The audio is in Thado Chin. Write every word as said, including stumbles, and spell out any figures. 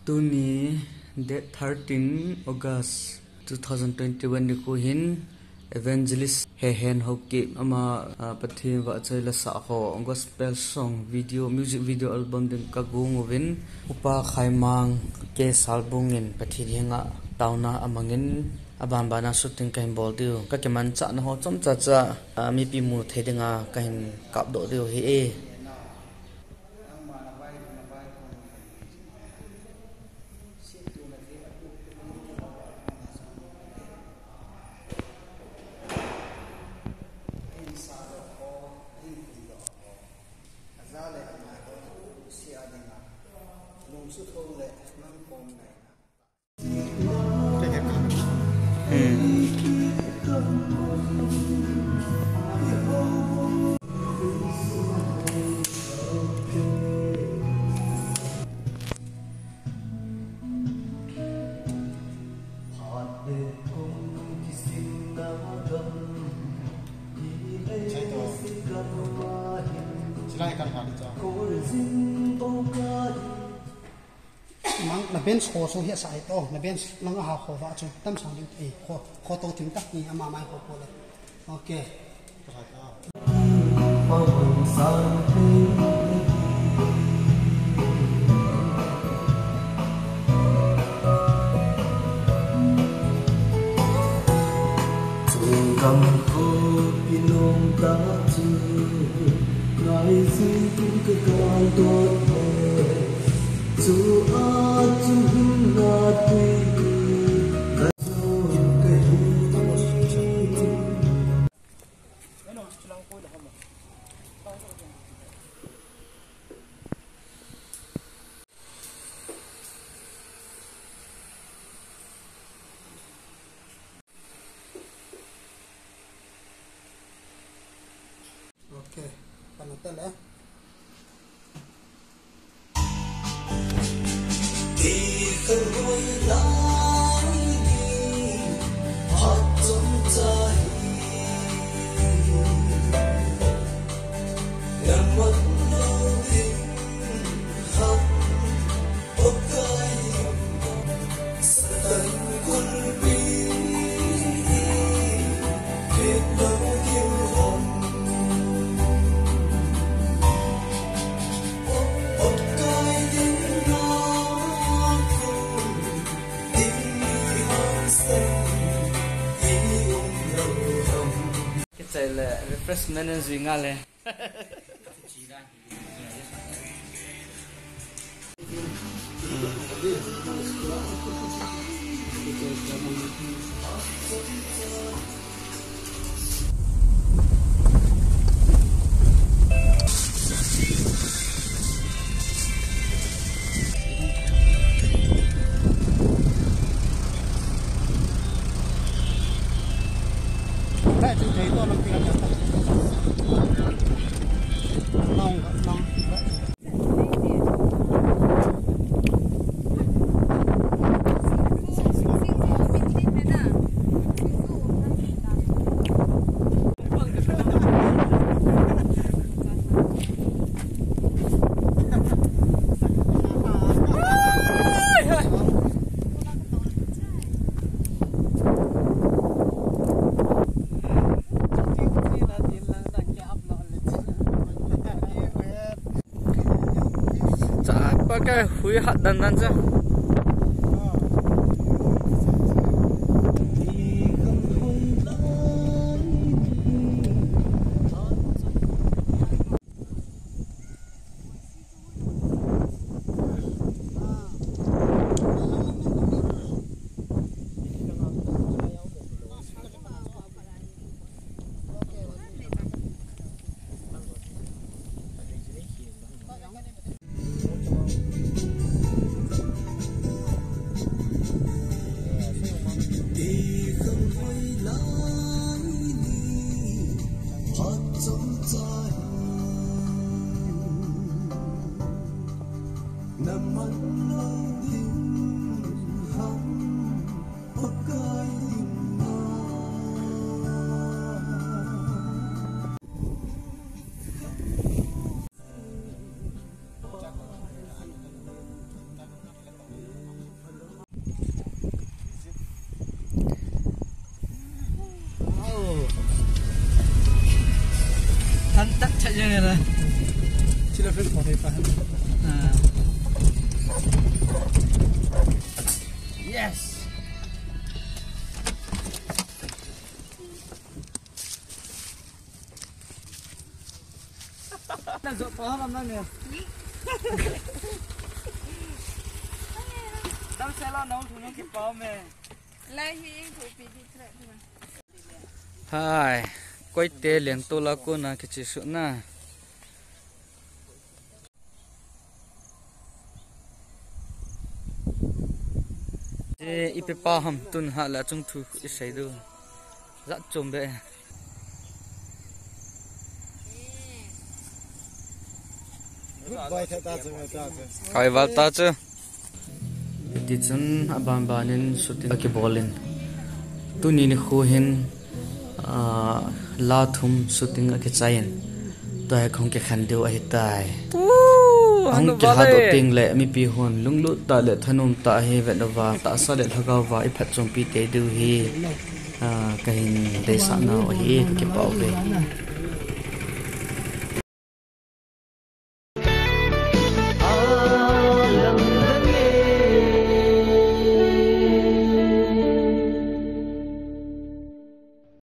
Tuni date thirteen August two thousand twenty-one nikho hin Evangelist Hehen Haokip ama, ah, Pathen vahchoi lasah ho gospel song video, music video album ding kagong uvin, Upa Khaimang K Salbung in Pathen henga taona amangin, abanbana shooting kahin bol diu. Kakimanchahna ho chomcha cha, ah, mipi mu thei dinga kahin kapdoh diu ahi e. Mang, na bench kho chu hi a sa hi to, na bench lang a ha kho va chu tam sang ding, eh, kho, kho to ting tak ni ama mai kho kho le. Okay. Chungam ko pinong ta chu ngai sing ka kan dot mo. Chu a chu hin na tui ka chu ka hin. Okay, kana tele. Kichai le refreshment in jui nga le. Chapa ka hui hat dan dan cha. Chila film photo pa. Ah. Yes. Na jo pa lam na ne. Dam sela na u thu no ki pa me. Lai hi ing thu pi di thre thre. Hai, koite lengtol a kona kichesuh na. Che, ipi pa ham tun ha la chung thu isei diu. Jat chom be. Good boy, tha ta chu, ta chu. Kai val ta chu. Tichun aban ban in shooting akibol in. Tuni nikho hin, ah, la thum shooting akichai in. Tua hi kahung kikhen diu ahitai. Hung kilha doh teng le mipi hon lunglut tah le thanom tah hi vet uva, tahsa le lhagao va iphatchompi tei diu hi, ah, kahin deisah nau ahi, kakipah uve.